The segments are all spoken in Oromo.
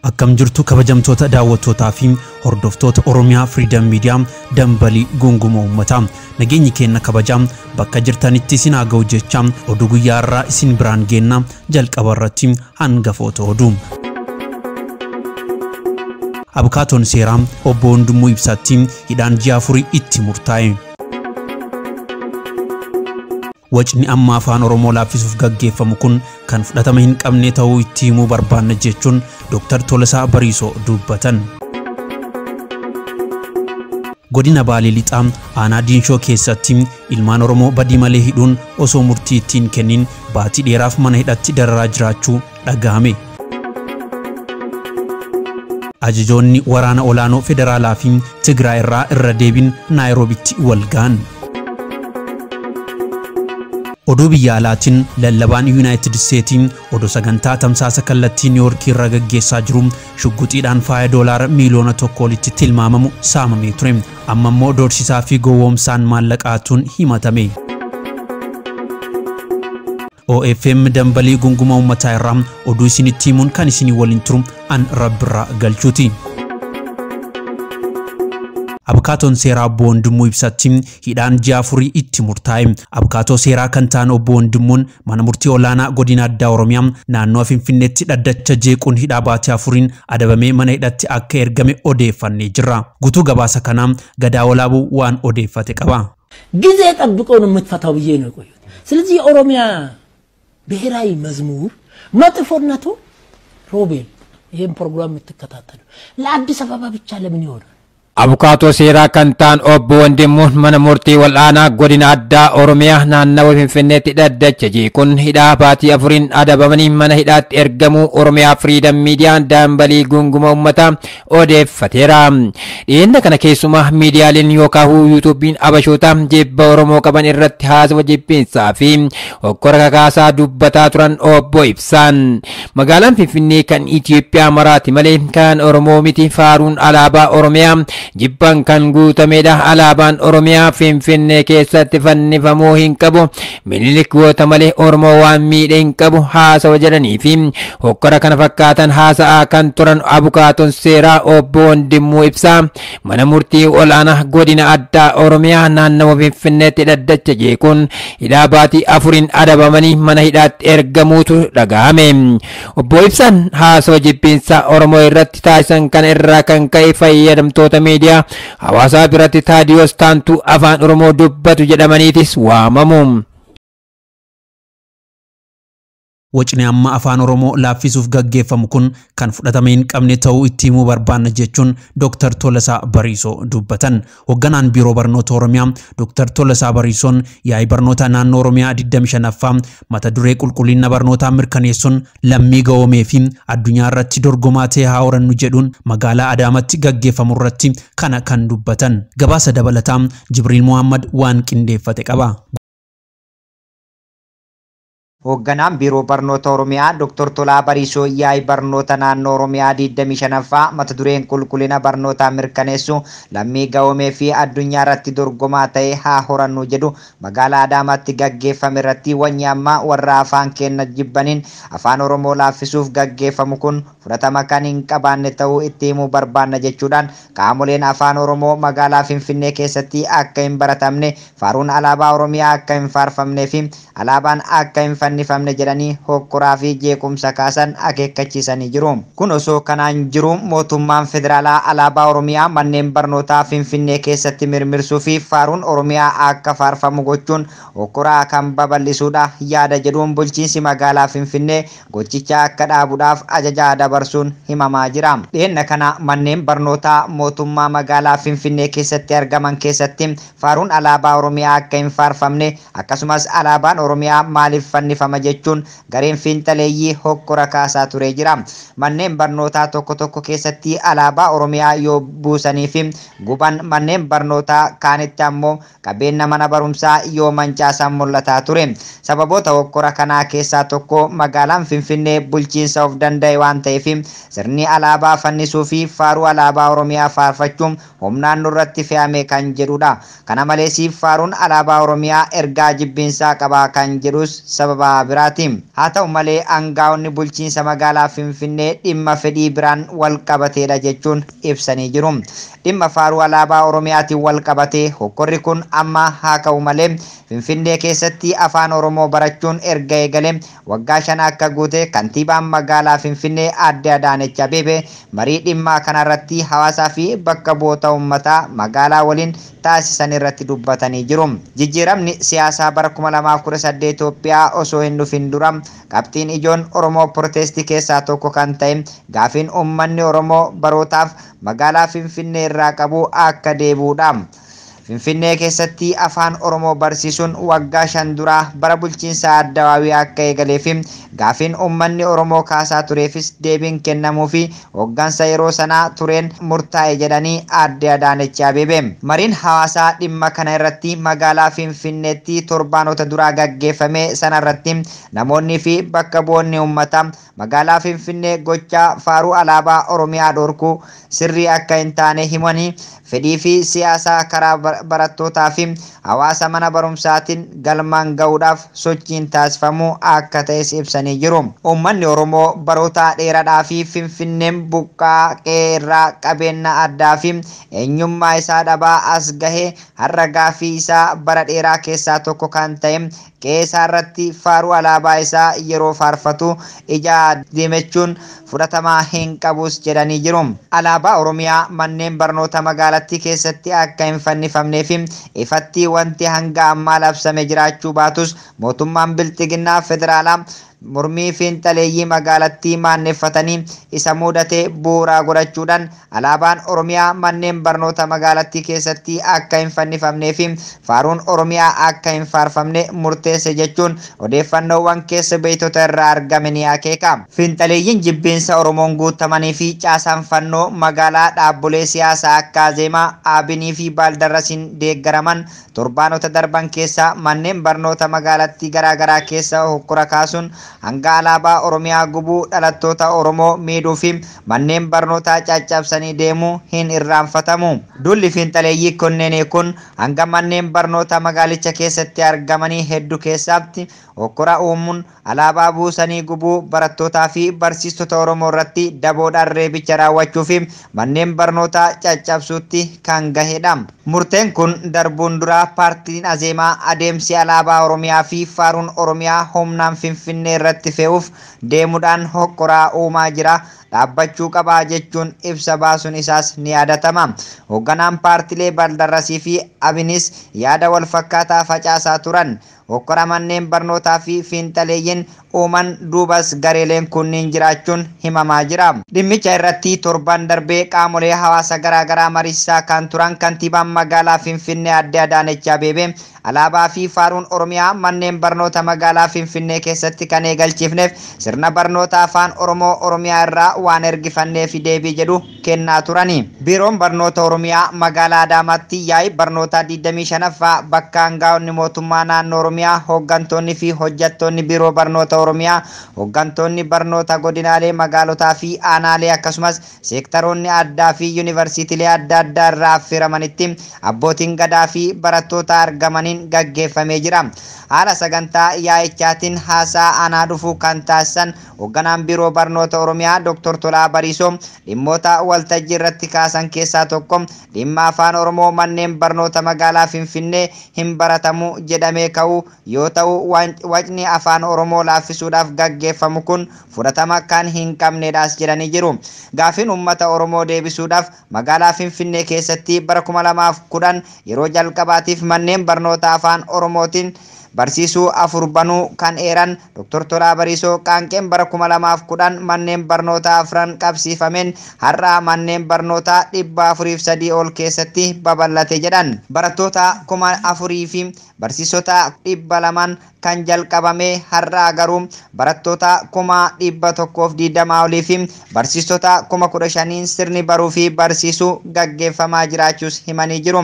Akkam jirtu kabajamtoota daawwattootaa fi hordoftoota Oromiyaa Freedom Media dambalii gunguma uummataa. Nageenyi keenya kabajaa bakka jirtanitti isin haa ga'u jecha oduu guyyaa irraa isin biraan geenna jalqaba irratti hangafoota oduu. Abukaatoon seeraa obbo Wandimuu Ibsaatti hidhaan ji'a 4 itti murtaa'e. Wacni amma afaan Oromoo laaffisuuf gaggeeffamu kun kan fudhatama hin qabne ta'uu itti himuu barbaanna jechuun Dr. Tolasaa Bariisoo dubbatan. Godina Baalee Lixaa aanaa Diinshoo keessatti ilmaan Oromoo badii malee hidhuun osoo murtii ittiin kennin baatii dheeraaf mana hidhatti dararaa jiraachuu dhagahame. Ajajoonni waraana olaanoo federaalaa fi Tigraay irraa irra deebiin Naayiroobitti wal ga'an. Oduu biyya alaatiin lallabaan Yuunaayitid Isteetiin oduu sagantaa tamsaasa kallattii Niiwoorkii irra gaggeessaa jiru shugguxiidhaan faaya doolaara miiliyoona 1 olitti tilmaamamu saamamee ture. Amma immoo doorsisaa fi gowwoomsaan maallaqaatuun himatame. OFM dambalii gunguma uummataa irraa oduu isinitti himuun kan isinii waliin turu an Rabbirraa galchuuti. Abukaatoon seeraa obbo Wandimuu Ibsaatti hidhaan ji'a 4 itti murtaa'e. Abukaatoo seeraa kan ta'an obbo Wandimuun mana murtii olaanaa godina addaa Oromiyaa naannoo Finfinneetti dhaddacha jeequun hidhaa baatii 4 adabamee mana hidhatti akka ergame odeeffannee jirra. Guutuu gabaasa kanaa Gadaa Walaabuu waan odeeffate qaba. ጊዜ ጠብቆ ነው የምትፈታው ብዬ ነው የቆየሁት። ስለዚህ የኦሮሚያ ብሔራዊ መዝሙር መጥፎነቱ ሮቤል ይሄን ፕሮግራም የምትከታተሉ ለአዲስ አበባ ብቻ ለምን ይሆናል? Abukaatoo seeraa kan ta'an obbo Wandimuun mana murtii wal'aanaa godina addaa Oromiyaa naannawa Finfinneetti dhaddacha jeequun hidhaa baatii 4 adabamanii mana hidhaatti ergamuu Oromiyaa Freedom Miidiyaan dambalii gunguma uummataa odeeffateera. Dhiyeenya kana keessumaa miidiyaaleen yookaan yuutuubiin abashoota jibba Oromoo qaban irratti haasawa jibbiinsaa fi hokkora kakaasaa dubbataa turan obbo Ibsaan. Magaalaan Finfinnee kan Itoophiyaa maraati malee kan Oromoo miti faaruun alaabaa Oromiyaa jibban kan guutamedha. Alaabaan Oromiyaa Finfinnee keessatti fannifamuu hin qabu. Minilik goota malee Oromoo waan miidhe hin qabu haasawa jedhanii fi hokkora kana fakkaatan haasa'aa kan turan abukaatoon seeraa obbo Wandimuu Ibsaa mana murtii ol'aanaa godina addaa Oromiyaa naannawa Finfinneetti dhaddacha jeequun hidhaa baatii 4 adabamanii mana hidhaatti ergamuutu dhagahame. Obbo Ibsaan haasawa jibbiinsaa Oromoo irratti taasisan kana irraa kan ka'e fayyadamtoota miidiyaa hawaasaa biratti Taadiyoos Taantuu afaan Oromoo dubbatu jedhamaniitis waamamu. Wacni amma afaan Oromoo laaffisuuf gaggeeffamu kun kan fudhatama hin qabne ta'uu itti himuu barbaanna jechuun Dr. Tolasaa Bariisoo dubbatan. Hoogganaan Biiroo Barnoota Oromiyaa Dr. Tolasaa Bariisoon yaa'ii barnoota naannoo Oromiyaa 25ffaa mata duree qulqullina barnootaa mirkaneessuun lammii gahoomee fi addunyaa irratti dorgomaa ta'e haa horannu jedhuun magaalaa Adaamaatti gaggeeffamu irratti kana kan dubbatan. Gabaasa dabalataa Jibriil Muhammad waan qindeeffate qaba. Hoogganaan Biiroo Barnoota Oromiyaa Dr. Tolaa Bariisoo yaa'ii barnoota naannoo Oromiyaa 25ffaa mata dureen qulqullina barnootaa mirkaneessu lammii gahoomee fi addunyaa irratti dorgomaa ta'e haa horannu jedhu magaalaa Adaamaatti gaggeeffame irratti wanyi amma warra afaan keenya jibbaniin afaan Oromoo laaffisuuf gaggeeffamu kun fudhatama kan hin qabaanne ta'uu itti himuu barbaanna jechuudhaan qaamoleen afaan Oromoo magaalaa Finfinnee keessatti akka hin baratamne faaruun alaabaa Oromiyaa akka hin faarfamnee fi alaabaan akka hin fannifamne jedhanii hokkoraa fi jeequmsa kaasan akeekkachiisanii jiru. Kun osoo kanaan jiru mootummaan federaalaa alaabaa Oromiyaa manneen barnootaa Finfinnee keessatti mirmirsuu fi faaruun Oromiyaa akka faarfamu gochuun hokkoraa kan babal'isuudha yaada jedhuun bulchiinsi magaalaa Finfinnee gochicha akka dhaabuudhaaf ajaja dabarsuun himamaa jira. Dhiyeenya kana manneen barnootaa mootummaa magaalaa Finfinnee keessatti argaman keessatti faaruun alaabaa Oromiyaa akka hin faarfamne akkasumas alaabaan Oromiyaa maaliif fannifama jechuun gareen fiinxaleeyyii hokkora kaasaa turee jira. Manneen barnootaa tokko tokko keessatti alaabaa Oromiyaa yoo buusanii fi guban manneen barnootaa kaanitti ammoo qabeenya mana barumsaa yoo mancaasan mul'ataa ture. Sababoota hokkora kanaa keessaa tokko magaalaan Finfinnee bulchiinsa of danda'e waan ta'eef sirni alaabaa fannisuu fi faaruu alaabaa Oromiyaa faarfachuun humnaan nurratti fe'ame kan jedhudha. Kana malees faaruun alaabaa Oromiyaa ergaa jibbiinsaa qaba kan jedhus sababa sababa biraati. Haa ta'u malee aangaa'onni bulchiinsa magaalaa Finfinnee dhimma fedhii biraan wal qabateedha jechuun ibsanii jiru. Dhimma faaruu alaabaa Oromiyaatiin wal qabatee hokkorri kun amma haa ka'u malee Finfinnee keessatti afaan Oromoo barachuun erga eegalee waggaa 5 akka guute kantiibaan magaalaa Finfinnee Aadde Adaanech Abeebee marii dhimma kanarratti hawaasaa fi bakka bu'oota uummataa magaalaa waliin taasisan irratti dubbatanii jiru. Jijjiiramni siyaasaa bara 2018 Itoophiyaa osoo hin dhufin dura qabxiin ijoon Oromoo Protestii keessaa tokko kan ta'e gaafiin uummanni Oromoo barootaaf magaalaa Finfinnee irraa qabu akka deebi'uudha. Finfinnee keessatti afaan Oromoo barsiisuun waggaa 5 duraa bara bulchiinsa Addawaawii akka eegalee fi gaafiin uummanni Oromoo kaasaa tureefis deebiin kennamuu fi hooggansa yeroo sanaa tureen murtaa'e jedhanii Aadde Adaanech Abeebee. Mariin hawaasaa dhimma kana irratti magaalaa Finfinneetti torbaanota duraa gaggeeffame sanarratti namoonni fi bakka bu'oonni uummataa magaalaa Finfinnee gochaa faaruu alaabaa Oromiyaa dhorkuu sirrii akka hin taane himanii fedhii fi siyaasaa karaa barattootaa fi hawaasa mana barumsaatiin galmaan ga'uudhaaf sochiin taasifamuu akka ta'es ibsanii jiru. Uummanni Oromoo baroota dheeraadhaa fi Finfinneen buqqaa qe'ee irraa qabeenya addaa fi eenyummaa isaa dhabaa as gahee har'a gaaffii isaa bara dheeraa keessaa tokko kan ta'e qe'ee isaa irratti faaruu alaabaa isaa yeroo faarfatu ija diimechuun fudhatamaa hin qabus jedhanii jiru. Alaabaa Oromiyaa manneen barnoota magaalattii keessatti akka hin fannifamnee fi ifatti wanti hanga ammaa labsame jiraachuu baatus mootummaan bilxiginnaa federaalaa mormii fiinxaleeyyii magaalattii maanneeffatanii isa mudate bu'uuraa godhachuudhaan alaabaan Oromiyaa manneen barnoota magaalattii keessatti akka hin fannifamnee fi faaruun Oromiyaa akka hin faarfamne murteesse jechuun odeeffannoowwan keessa beektota irraa argame ni akeeka. Fiinxaleeyyiin jibbiinsa Oromoon guutamanii fi caasaan fannoo magaalaa dhaabbolee siyaasaa akka Azeemaa, Aabinii fi Baaldarrasiin deeggaraman torbaanota darban keessa manneen barnoota magaalattii garaagaraa keessa hokkora kaasuun hanga alaabaa Oromiyaa gubuu dhalattoota Oromoo miidhuu fi manneen barnootaa caccabsanii deemuu hin irraanfatamu. Duulli fiinxaleeyyii kunneen kun hanga manneen barnoota magaalicha keessatti argamanii hedduu keessatti hokkora uumuun alaabaa buusanii gubuu barattootaa fi barsiistota Oromoo irratti daboodhaan reebicha raawwachuu fi manneen barnootaa caccabsuutti kan gahedha. Murteen kun darbuun dura paartiin Azeemaa adeemsi alaabaa Oromiyaa fi faaruun Oromiyaa humnaan Finfinnee irratti fe'uuf deemuudhaan hokkoraa uumaa jira. Dhaabbachuu qabaa jechuun ibsa baasuun isaas ni yaadatama. Hoogganaan paartilee Baldarrasii fi Abinis yaada wal fakkaataa facaasaa turan. Hokkora manneen barnootaa fi fiinxaleeyyiin uuman duubas gareeleen kunniin jiraachuun himamaa jira. Dhimmicha irratti torban darbee qaamolee hawaasa garaagaraa mariisaa kan turan kantiibaan magaalaa Finfinnee Aadde Adaanech Abeebee alaabaa fi faaruun Oromiyaa manneen barnoota magaalaa Finfinnee keessatti kan eegalchiifneef sirna barnoota afaan Oromoo Oromiyaa irraa waan ergifanneef deebii jedhu kennaa turani. Biiroon barnoota Oromiyaa magaalaa Adaamaatti yaa'ii barnootaa 25ffaa bakka aangaa'onni mootummaa naannoo Oromiyaa hooggantoonni fi hojjettoonni biiroo barnoota Oromiyaa hooggantoonni barnoota godinaalee magaalotaa fi aanaalee akkasumas seektaroonni addaa fi yuunivarsiitiilee adda addaa irraa affeeramanitti abbootiin gadaa fi barattoota argamaniin gaggeeffamee jira. Haala sagantaa yaa'ichaatiin haasaa aanaa dhufuu kan taasisan hoogganaan biiroo barnoota Oromiyaa Dr. Tolaa Bariisoo dhimmoota waltajjii irratti kaasan keessaa tokko dhimma afaan Oromoo manneen barnoota magaalaa Finfinnee hin baratamu jedhamee ka'u yoo ta'u wacni afaan Oromoo laaffisuudhaaf gaggeeffamu kun fudhatama kan hin qabnedhaas jedhanii jiru. Gaafiin uummata Oromoo deebisuudhaaf magaalaa Finfinnee keessatti bara 2010 yeroo jalqabaatiif manneen barnoota afaan Oromootiin barsiisuu afur banuu kan eeran Dr. Tolaa Bariisoo qaanqeen bara 2010 manneen barnootaa afran qabsiifameen har'a manneen barnootaa 403 ol keessatti babal'ate jedhan. Barattoota 4,000 fi barsiisota 200 kan jalqabame har'a garuu barattoota 120,000 olii fi barsiisota 15,000 sirni baruu fi barsiisuu gaggeeffamaa jiraachuus himanii jiru.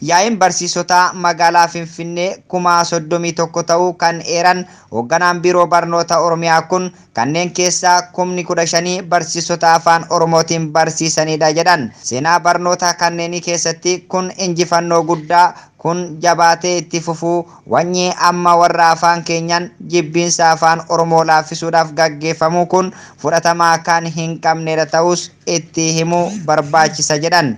Yaa'iin barsiisota magaalaa Finfinnee 36,000 31 ta'uu kan eeran hoogganaan Biiroo Barnoota Oromiyaa kun kanneen keessaa 15,000 barsiisota afaan Oromootiin barsiisanidha jedhan. Seenaa barnoota kanneenii keessatti kun injifannoo guddaa, kun jabaatee itti fufuu wanyii amma warra afaan keenyan jibbiinsa afaan Oromoo laaffisuudhaaf gaggeeffamu kun fudhatamaa kan hin qabnedha ta'us itti himuu barbaachisa jedhan.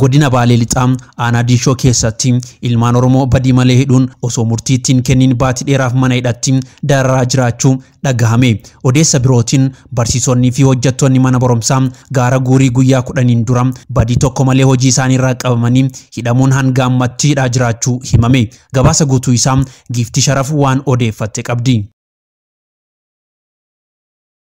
Godina Baalee Lixaa aanaa Diinshoo keessatti ilmaan Oromoo badii malee hidhuun osoo murtii ittiin kennin baatii dheeraaf mana hidhatti dararaa jiraachuu dhagahame. Odeessa birootiin barsiisonnii fi hojjettoonni mana barumsaa gaara guurii guyyaa 10 dura badii tokko malee hojii isaanii irraa qabamanii hidhamuun hanga ammatti hidhaa jiraachuu himame. Gabaasa guutuu isaa Giiftii Sharaf waan odeeffatte qabdi.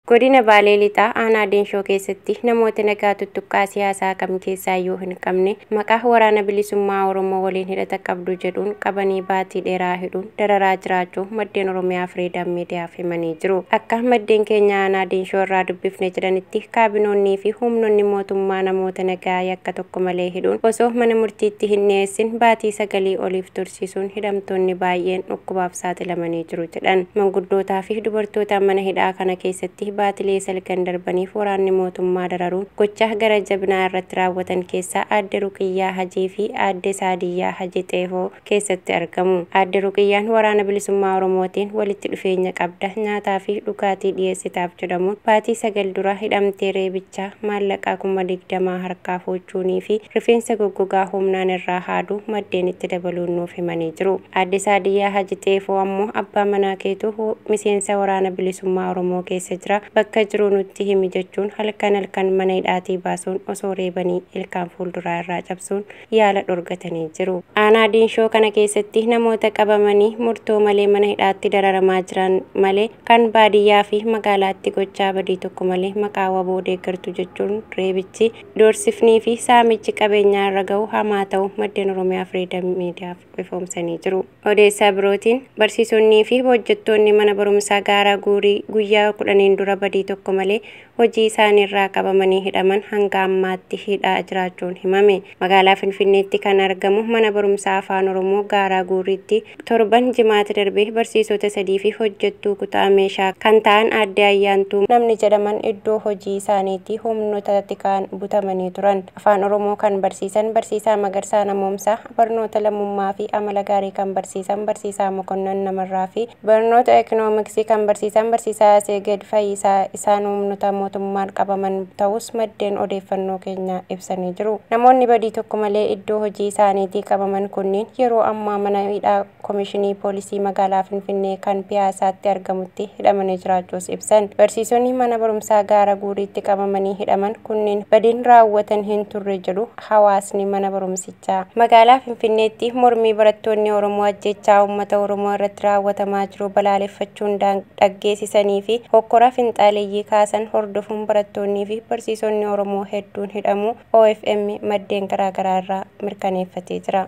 Godina Baalee Lixaa aanaa Diinshoo keessatti namoota nagaa tuttuqqaa siyaasaa kam keessaayyuu hin qabne maqaa waraana bilisummaa Oromoo waliin hidhata qabdu jedhuun qabanii baatii dheeraa hidhuun dararaa jiraachuu maddeen Oromiyaa Firiidam Miidiyaaf himanii jiru. Akka maddeen keenya aanaa Diinshoo irraa dubbifne jedhanitti kaabinoonnii fi humnoonni mootummaa namoota nagaa yakka tokko malee hidhuun osoo mana murtiitti hin dhiyeessin baatii 9 oliif tursiisuun hidhamtoonni baay'een dhukkubaaf saaxilamanii jiru jedhan. Manguddootaa fi dubartoota mana hidhaa kana keessatti baatilee salgan darbaniif waraanni mootummaa dararuun gochaa gara jabinaa irratti raawwatan keessaa aadde Ruqiyyaa Hajii fi aadde Saadiyyaa Hajii Xeefoo keessatti argamu. Aadde Ruqiyyaan waraana bilisummaa Oromootiin walitti dhufeenya qabda nyaataa fi dhugaatii dhiyeessitaaf jedhamuun baatii 9 dura hidhamtee reebichaa maallaqaa 20,000 harkaa fuuchuunii fi rifeensa goggogaa humnaan irraa haaduu maddeen itti dabaluun nuuf himanii jiru. Aadde Saadiyyaa Hajii Xeefoo ammoo abbaa manaa keetu miseensa waraana bilisummaa Oromoo keessa jira, bakka jiru nutti himi jechuun halkan halkan mana hidhaatii baasuun osoo reebanii ilkaan fuulduraa irraa cabsuun yaala dhorgatanii jiru. Aanaa Diinshoo kana keessatti namoota qabamanii murtoo malee mana hidhaatti dararamaa jiran malee kan baadiyyaa fi magaalaatti gochaa badii tokko malee maqaa waboo deeggartu jechuun reebichi doorsifnii fi saamichi qabeenyaa irra gahu hamaa ta'u maddeen Oromiyaa Firiidam Miidiyaaf ifoomsanii jiru. Odeessaa birootiin barsiisonnii fi hojjettoonni mana barumsaa gaara guurii guyyaa 10 dura badii tokko malee hojii isaaniirraa qabamanii hidhaman hanga ammaatti hidhaa jiraachuun himame. Magaalaa Finfinneetti kan argamu mana barumsaa afaan Oromoo Gaaraa Guuriitti torban jimaata darbee barsiisota 3 fi hojjettuu kutaa meeshaa kan ta'an aadde Ayyaantuu namni jedhaman iddoo hojii isaaniitti humnoota xiqqaan butamanii turan. Afaan Oromoo kan barsiisan barsiisaa Magarsaa Namoomsaa, barnoota lammummaa fi amala gaarii kan barsiisan barsiisaa Mokonnon Namarraa fi barnoota ekoonoomiksii kan barsiisan barsiisaa Seeged Fayyisaa isaan humnoota mootummaan qabaman ta'us maddeen odeeffannoo keenya ibsanii jiru. Namoonni badii tokko malee iddoo hojii isaaniitii qabaman kunneen yeroo ammaa mana hidhaa Komishinii Poolisii magaalaa Finfinnee kan Piyaasaatti argamutti hidhamanii jiraachuus ibsan. Barsiisonni mana barumsaa gaara guuriitti qabamanii hidhaman kunneen badiin raawwatan hin turre jedhu hawaasni mana barumsichaa. Magaalaa Finfinneetti mormii barattoonni Oromoo ajjechaa uummata Oromoo irratti raawwatamaa jiru balaaleffachuun dhaggeessisanii fi hokkora finxaaleeyyii kaasan hordofuun barattoonnii fi barsiisonni Oromoo hedduun hidhamuu OFM maddeen garaagaraa irraa mirkaneeffatee jira.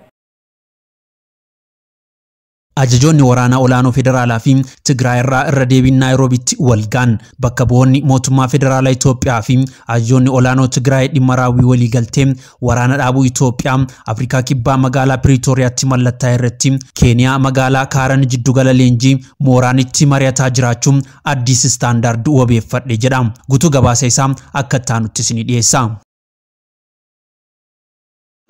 Ajajoonni waraanaa olaanoo federaalaa fi Tigraay irraa irra deebiin Naayiroobitti walgaan bakka bu'oonni mootummaa federaalaa Itoophiyaa fi ajajoonni olaanoo Tigraay dhimma raawwii waliigaltee waraana dhaabuu Itoophiyaa Afrikaa Kibbaa magaalaa Piriitooriyaatti mallattaa irratti Keeniyaa magaalaa Kaaran jiddugala leenjii Mooraanitti mari'ataa jiraachuun Addis Istaandaard wabeeffadhe jedha. Guutuu gabaasa isaa akka itti isinii dhiyeessa.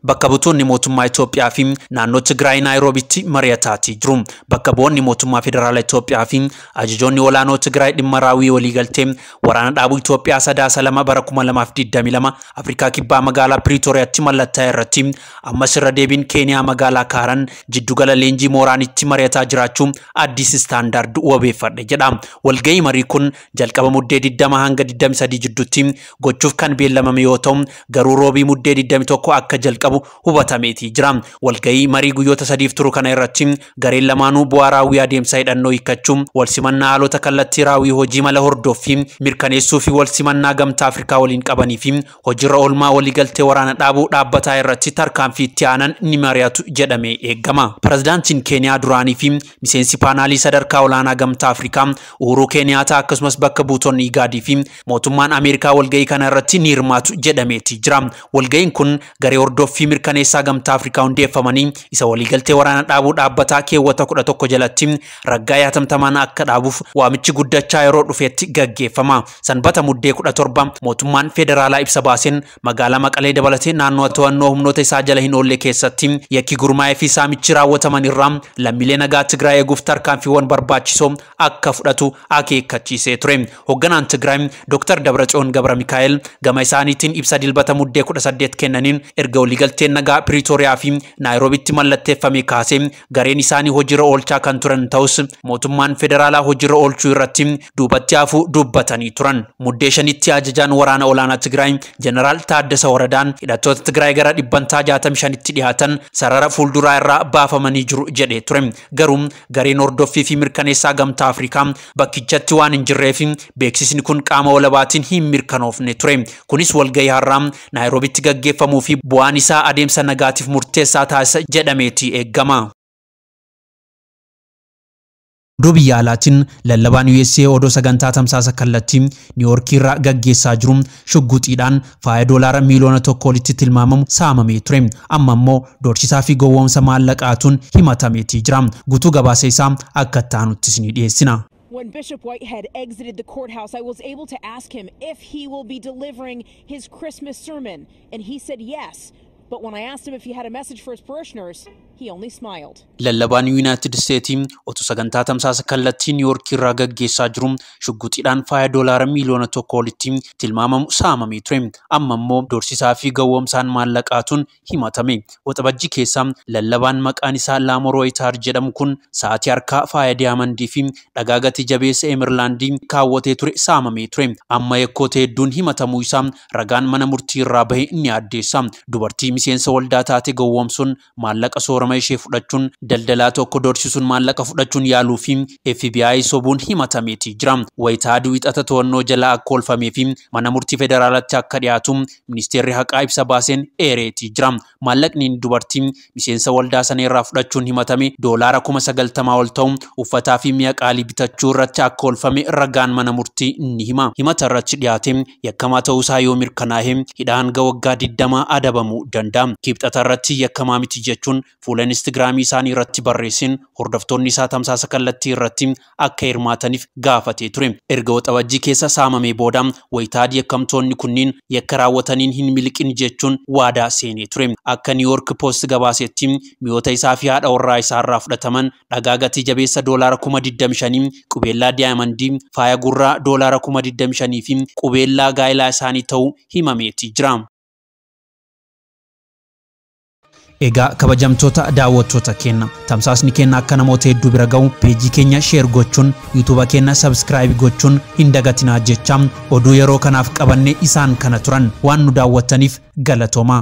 Bakka buutonni mootummaa Itoophiyaa fi naannoo Tigraay Naayiroobitti mari'ataatii jiru. Bakka bu'oonni mootummaa federaalaa Itoophiyaa fi ajajoonni olaanoo Tigraay dhimma raawwii waliigaltee waraana dhaabuu Itoophiyaa 3 bara 2022 Afrikaa Kibbaa magaalaa Piriitooriyaatti mallattaa irratti ammas irra deebiin Keeniyaa magaalaa Kaaran jiddugala leenjii Mooraanitti mari'ataa jiraachuu Addis Istaandaard wabeeffadhe jedha. Walga'ii marii kun jalqaba muddee 20 hanga 23 jidduutti gochuuf kan beellamame yoo ta'u garuu roobii muddee 21 akka jalqabu hubatameetii jira. Walga'ii marii guyyoota 3 turu kana irratti gareen lamaanuu bu'aa raawwii adeemsa hidhannoo hiikkachuu, walsimannaa haalota kallattii raawwii hojii mala hordoffii mirkaneessuu fi walsimannaa gamtaa Afrikaa waliin qabanii fi hojiirra oolmaa waliigaltee waraana dhaabuu dhaabbataa irratti tarkaanfii itti aanan ni mari'atu jedhamee eegama. Pirezidaantiin Keeniyaa duraanii fi miseensi paanaalii sadarkaa olaanaa gamtaa Afrikaa Uhuruu Keeniyaataa akkasumas bakka buutonni Igaadii fi mootummaan Ameerikaa walga'ii kana irratti ni hirmaatu jedhameetii jira. Walga'iin kun garee hordoffii hordoffii mirkaneessaa gamtaa Afrikaa hundeeffamanii isa waliigaltee waraana dhaabuu dhaabbataa keewwata 11 jalatti raggaa yaatamtamaan akka dhaabuuf waamichi guddachaa yeroo dhufeetti gaggeeffama. Sanbata muddee 17 mootummaan federaalaa ibsa baaseen magaalaa Maqalee dabalatee naannoo to'annoo humnoota isaa jala hin oolle keessatti yakki gurmaa'ee fi saamichi raawwataman irraa lammiilee nagaa Tigraay eeguuf tarkaanfiiwwan barbaachisoo akka fudhatu akeekkachiisee ture. Hoogganaan Tigraay Dr. Dabratsiyoon Gabra Mikaa'el gama isaaniitiin ibsa dilbata muddee 18 kennaniin erga waliigalteen nagaa Piriitooriyaa fi Naayiroobitti mallatteeffame kaasee gareen isaanii hojiirra oolchaa kan turan ta'us mootummaan federaalaa hojiirra oolchuu irratti duubatti hafuu dubbatanii turan. Muddee 5tti ajajaan waraana olaanaa Tigraay Jeneraal Taaddasa Waradaan hidhattoota Tigraay gara 65tti dhiyaatan sarara fuulduraa irraa baafamanii jiru jedhee ture. Garuu gareen hordoffii fi mirkaneessaa gamtaa Afrikaa bakkichatti waan hin jirreef beeksisni kun qaama walabaatiin hin mirkanoofne ture. Kunis walgahii har'aa Naayiroobitti gaggeeffamuu fi bu'aan isaa adeemsa nagaatiif murteessaa taasisa jedhameeti eegama. Oduu biyya alaatiin lallabaan USA odoo sagantaa tamsaasa kallattii Niiwoorkii irraa gaggeessaa jiru shugguxiidhaan faaya doolaara miiliyoona 1 olitti tilmaamamu saamamee ture. Amma immoo doorsisaa fi gowwoomsa maallaqaatuun himatameetii jira. Guutuu gabaasa isaa akka itti ni dhiyeessina. When Bishop Whitehead exited the courthouse, I was able to ask him if he will be delivering his Christmas sermon, and he said yes. But when I asked him if he had a message for his parishioners, he only smiled. Lallabaan Yuunaayitid Isteetii otoo sagantaa tamsaasa kallattii Niiwoorkii irraa gaggeessaa jiru shugguxiidhaan faaya doolaara miiliyoona 1 olitti tilmaamamu saamamee ture. Amma immoo doorsisaa fi gowwoomsaan maallaqaatuun himatame. Waxabajjii keessa lallabaan maqaan isaa Laamoor Wayitaar jedhamu kun sa'aatii harkaa faaya diyaamandii fi dhagaa gatii jabeessa Emirlaandii kaawwatee ture saamamee ture. Amma yakkoota hedduun himatamuu isaa ragaan mana murtii irraa bahe ni addeessa. Dubartii miseensa waldaa taate gowwoomsuun maallaqa soorama ishee fudhachuun daldalaa tokko doorsisuun maallaqa fudhachuun yaaluu fi FBI sobuun himatameeti jira. Wayitaa wiixata to'annoo jalaa akka oolfamee fi mana murtii federaalaatti akka dhiyaatu ministeerri haqaa ibsa baaseen eereeti jira. Maallaqni dubartii miseensa waldaa sana irraa fudhachuun himatame doolaara 90,000 ol ta'u uffataa fi mi'a qaalii bitachuu irratti akka oolfame ragaan mana murtii ni hima. Himata irratti dhiyaate yakkamaa ta'uusaa yoo mirkanaa'e hidhaa hanga waggaa 20 adabamuu danda'a. Kibxata irratti yakkamaa miti jechuun fuula Instagiraamii isaanii irratti barreessin hordoftoonni isaa tamsaasa kallattii irratti akka hirmaataniif gaafatee ture. Erga waxabajjii keessa saamamee booda wayitaa yakkamtoonni kunniin yakka raawwataniin hin miliqin jechuun waadaa seenee ture. Akka New York Post gabaasetti mi'oota isaa fi haadha warraa isaa irraa fudhataman dhagaa gatii jabeessa doolaara 25,000, qubeellaa diyaamandii, faaya gurraa doolaara 25,000 fi qubeellaa gaa'elaa isaanii ta'uu himameeti jira. Egaa kabajamtoota daawwattoota keenya tamsaasni keenya akka namoota hedduu bira ga'u peejii keenya sheer gochuun yuutuuba keenya sabskiraayib gochuun hin dagatinaa jecha oduu yeroo kanaaf qabanne isaan kana turan waan nu daawwattaniif galatooma.